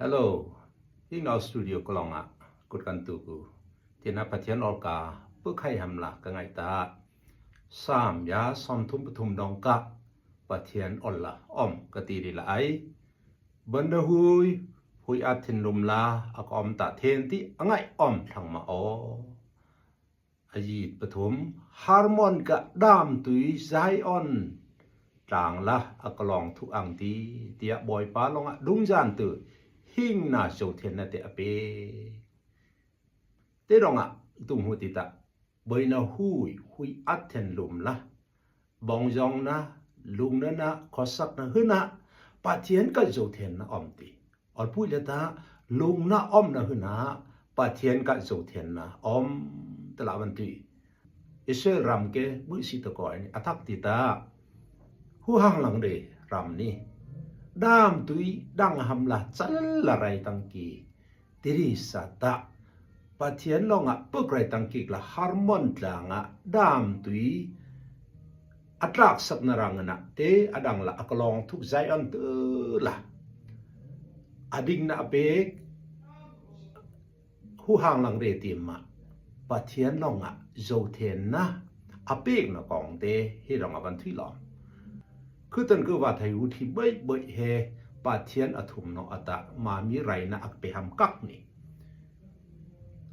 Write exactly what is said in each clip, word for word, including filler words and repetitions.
Hello, hing nau studio kalong a kut kan tu ku. Tina Pathian ol ka pu khai ham la ka ngai ta. Sam ya som thum pathum dong ka Pathian ol la om ka ti ri la ai. Banda hui, hui a thin lum la a ka om ta then ti a ngai om thlang ma o. A yit pathum, Hermon ka dam tui Zion tlang la a ka long thu ang ti, tia Bawipa long a dungzan tu hing na zo then na te a pe. Te dong a tung hu ti ta, boina hui, hui a then lum la, bong zong na, lung na na, khosak na hu na, Pathian ka zo then na om ti. Ol pui le ta, lung na om na hu na, Pathian ka zo then na om, ta la van tui. Israel ram ke, bui si ta ko ni, a thak ti ta. Hu hang lang de, ram ni. Dam tui, dang ham la, chal la rai tang ki. Tiri sa ta. Pathian long a puk rai tang kik la Hermon tlang a dam tui a tlak sak na rang na te a dang la a ka long thuk Zion tu la. A ding na a pek hu hang lang re ti ma. Pathian long a zo then na a pek na kong te hi rong a van thui long. Khu tan khu va thai u thi bai bai he Pathian a thum no a ta ma mi rai na a pe ham kak ni.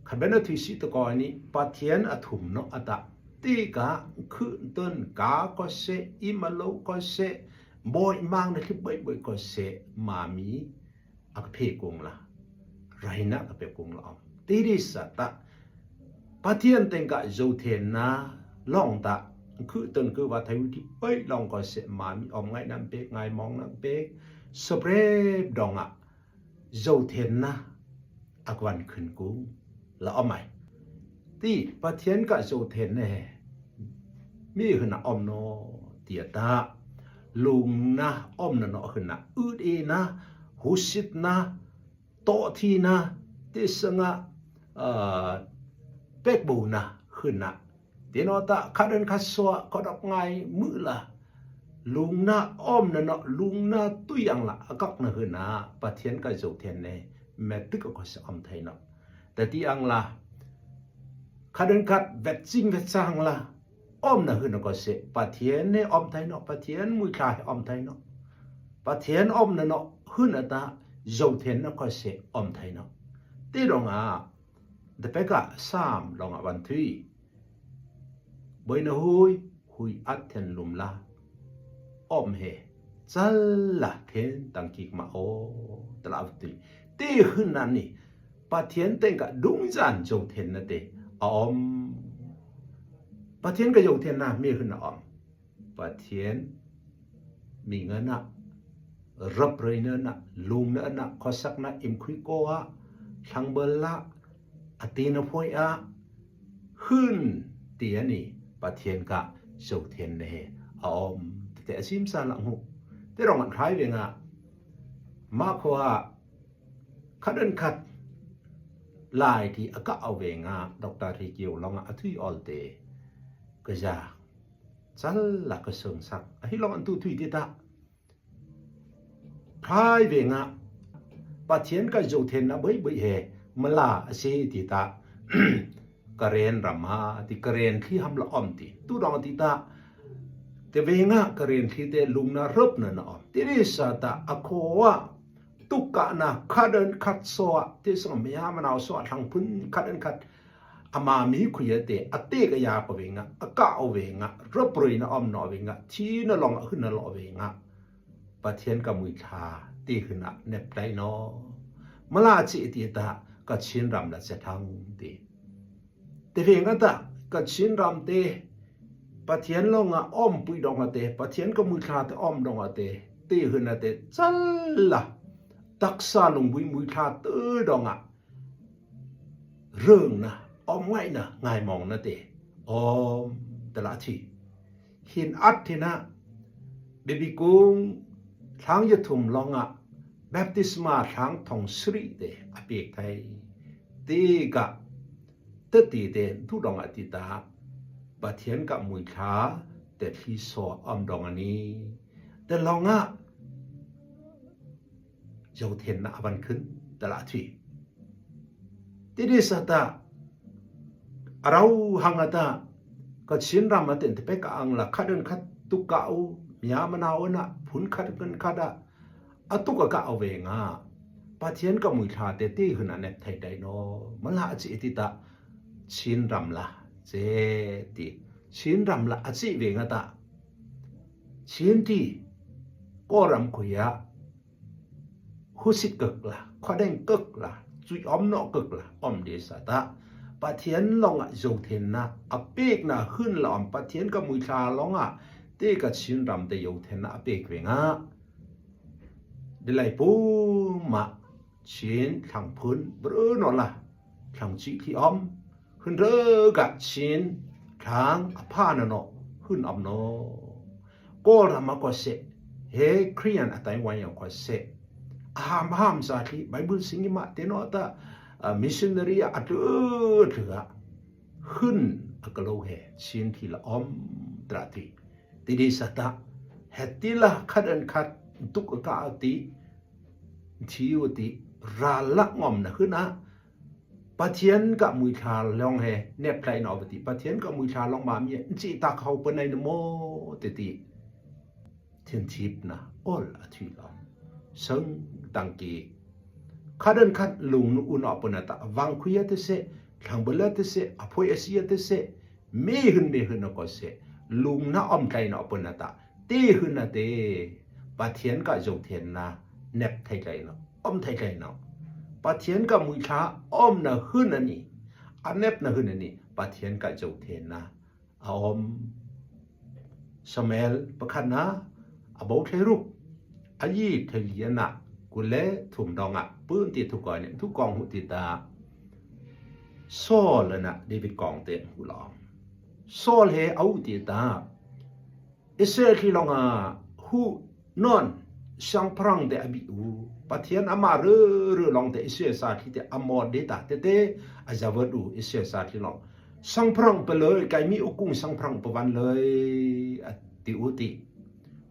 Kha ben a thui si ta ko ni Pathian a thum no a ta ti ka khu tan ka ko se i ma lo ko se boi mang na thi bai bai ko se ma mi a ka phe kung la. Rai na ka pe kung la om. Tiri sa ta Pathian teng ka zo then na long ta khu tan khu va thai u thi bai long ko se ma mi om ngai nam pe ngai mong nam pe. Supreme dong a zo then na a kwan khun kung la om ai. Ti Pathian ka zo then na he mi hu na om no ti a ta lung na om na no hu na ut e na husit na to thi na ti sanga a pek bo na hu na. Ti no ta kha den kha so ko dok ngai mu la. Lung na om na no lung na tu yang la a kak na hu na Pathian ka zo then ne me tu ka ko se om thai no. Ta ti ang la kha den khat vet sing vet sang la om na hu na ko se Pathian ne om thai no Pathian mui thla he om thai no. Pathian om na no hu na ta zo then na ko se om thai no. Ti dong a da pe ka Sam long a van thui. Boina hui, hui a then lum la. Om he, chal la then tang kik ma o, ta la tui. Ti hu na ni, Pathian teng ka dungzan zo then na te, a om. Pathian ka zo then na mi hu na om. Pathian mi nga na, rap rei na na, lung na na, khosak na, im khui ko a, thlang bal la, a ti na phoi a, hun ti a ni, Pathian ka zo then na he, a om, te a sim sa la ngu. Te rong an khai ve nga, ma kho a, khat an khat, lai ti a ka au ve nga, Doctor Hi Kiu long a thui ol te, ka za, chal la ka sung sak, a hi long an tu thui ti ta, Phai ve nga, Pathian ka zo then na boi boi he, mala a se ti ta, ka ren ram ha, ti ka ren thli ham la om ti, tu dong ti ta, te ve nga ka ren thli te lung na rup na na om. Ti ri sa ta a kho a, tu ka na khat an khat so a, ti sang mi ha ma nau so a thlang phun khat an khat, a ma mi khui a te, a te ka ya pa ve nga, a ka o ve nga, rup rui na om no ve nga, thi na long a hun na lo ve nga. Pathian ka mui thla, ti hina nep tai no. Mala chi ti ta, ka chin ram la che thang ti. Te ve nga ta, ka chin ram te, Pathian long a om pui dong a te, Pathian ka mui thla te om dong a te, ti hina te, chal la, taksa lung bui mui thla te dong a, rung na, om ngai na, ngai mong na te, om, te la thi. Hin at thina, Bibikung, thlang ya thum long a, baptisma thlang thong sri te, a pek thai. Ti ka, te ti te, tu dong a ti ta, Pathian ka mui thla, te thli so, om dong a ni. Te long a, Jou thenna avan khun tala thui. Tidi sata, arau hang ata, ka Chin ram atin te pe ka ang la, khat an khat tu ka u, mia mana u na, phun khat kan khat a, a tu ka ka u ve nga. Pathian ka mui tha te ti hun a nep thai dai no, mala a chi ti ta, Chin ram la, che ti, Chin ram la a chi ve nga ta, Chin ti, ko ram ku ya, husit kak la, khodeng kak la, chui om no kak la, om de sata. Pathian long a jou thenna, a pek na hun la om, Pathian ka mui tha long a, te ka Chin ram te jou thenna a pek ve nga. Delai pu ma, Chin thlang phun, bru no la, thlang chi thi om, hun re ga Chin, thlang a pha na no, hun om no. Kol ram a ko se, he Korean a Taiwan yang ko se. Aham, aham sa thi, Bible sing ma te no ta, a, missionary a tu tu ga. Hun a ka lo he, Chin thi la om tra thi. Tidi sata, he ti la khat an khat, duk ka ti, thi u ti, ra la ngom na hun a, Pathian ka mui tha long he, nep thlai na u ti, Pathian ka mui tha long ma mi, chi ta khau pa nai na mo, te ti. Thin thip na, ol a thui long. Sang tang ki. Khat an khat lung nu u na pa na ta, vang khui a te se, thlang bala te se, a phoi a si a te se, mi hun mi hun a ko se, lung na om thlai na pa na ta, ti hun a te, Pathian ka jou thenna, nep thai thlai na, om thai thlai na. Pathian ka mui tha, om na hun a ni, a nep na hun a ni, Pathian ka jou thenna, a om. Samuel pakhat na, a bo thei ruk, a yi thei li a na, ku le thum dong a, pun ti thu koi ne, thu kong hu ti ta. Saul a na, David kong te hu lo. Saul he a u ti ta. Israel thi long a hu non sang phrang te a bi u. Pathian ama ru ru long te Israel sa thi te a mo de ta te te a ja vat u Israel sa thi long. Sang phrang pe loi, kai mi u kung sang phrang pe van loi, a ti u ti.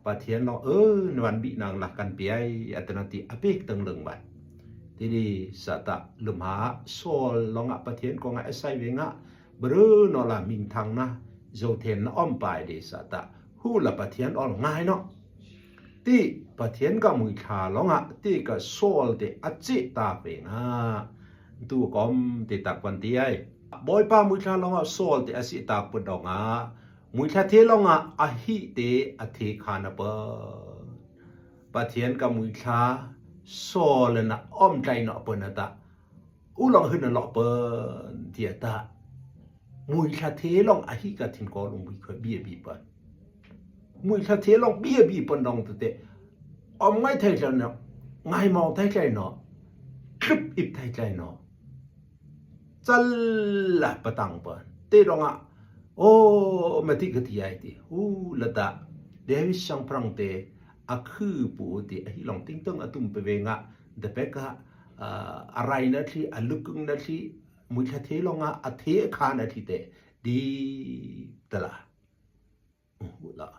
Pathian long, e, na van bi nang la kan pi ai, a te na ti a pek tang leng van. Ti di sa ta lum ha, Saul long a Pathian ko nga a sai ve nga, Bru no la ming thang na, jou thenna om pai de sa ta, hu la Pathian ol ngai no. Ti Pathian ka mui tha long a, ti ka Saul te a chi ta pe nga. Tu kom ti tak pan ti ai. Boi pa mui tha long a Saul te a chi ta pe dong a. Mui tha the long a, a hi te a the kha na pa. Pathian ka mui tha Saul na om thlai no pa na ta. U long hin a lo pan, ti a ta. Mui tha the long a hi ka thin ko long bui kho bi a bi pan. Mui tha the long bi a bi pan dong te te. Om ngai thai thlai no. Ngai mau thai thlai no. Tlup ip thai thlai no. Chal la patang pan. Te dong a. O, ma ti ka ti ai ti. U la ta. David sang phrang te. A khu pu ti a hi long ting tong a tum pe ve nga. De pe ka. A, a rai na thi, a lukung na thi, mui tha the long a, a the kha na thi te, di ta la. U la.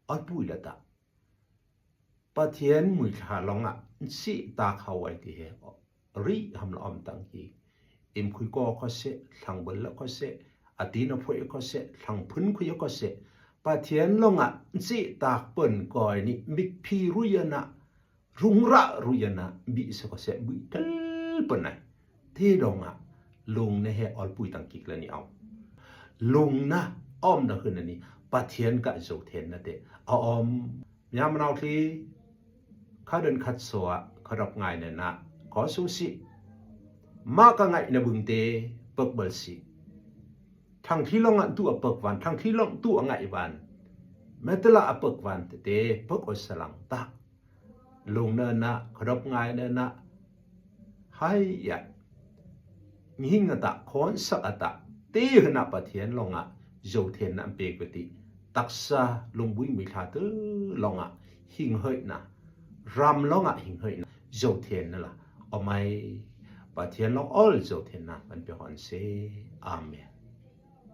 Ol pui la ta. Pathian mui tha long a, si ta kha wai ti he. Ri ham la om tang ki. Im khui ko ko se, thlang bul la ko se, a ti na phoi ko se, thlang phun khui ko se. Pathian long a, si ta pon ko ni, mik phi ru ya na, Rung ra ru ya na, bi sa ko se, bui thal pa nai. Te dong a, lung na he ol pui tang kik la ni au. Lung na, om na hun ni, Pathian ka jou thenna te. A om, mia manau thi, kha don khat so a, kha rap ngai na na, ko su si. Ma ka ngai na bung te, pak bal si. Thang thi long a tu a pak van, thang thi long tu a ngai van. Metala a pak van te te, pak o salang ta. Lung na na, khadop ngai na na. Hai ya. Mihing ata, khon sak ata. Te hna Pathian long a, jou thenna pe ko ti. Taksa lungbui mui tha tu long a, hing hoi na. Ram long a hing hoi na. Jou thenna la. Omai Pathian long ol jou thenna, man pe hon se. Amen.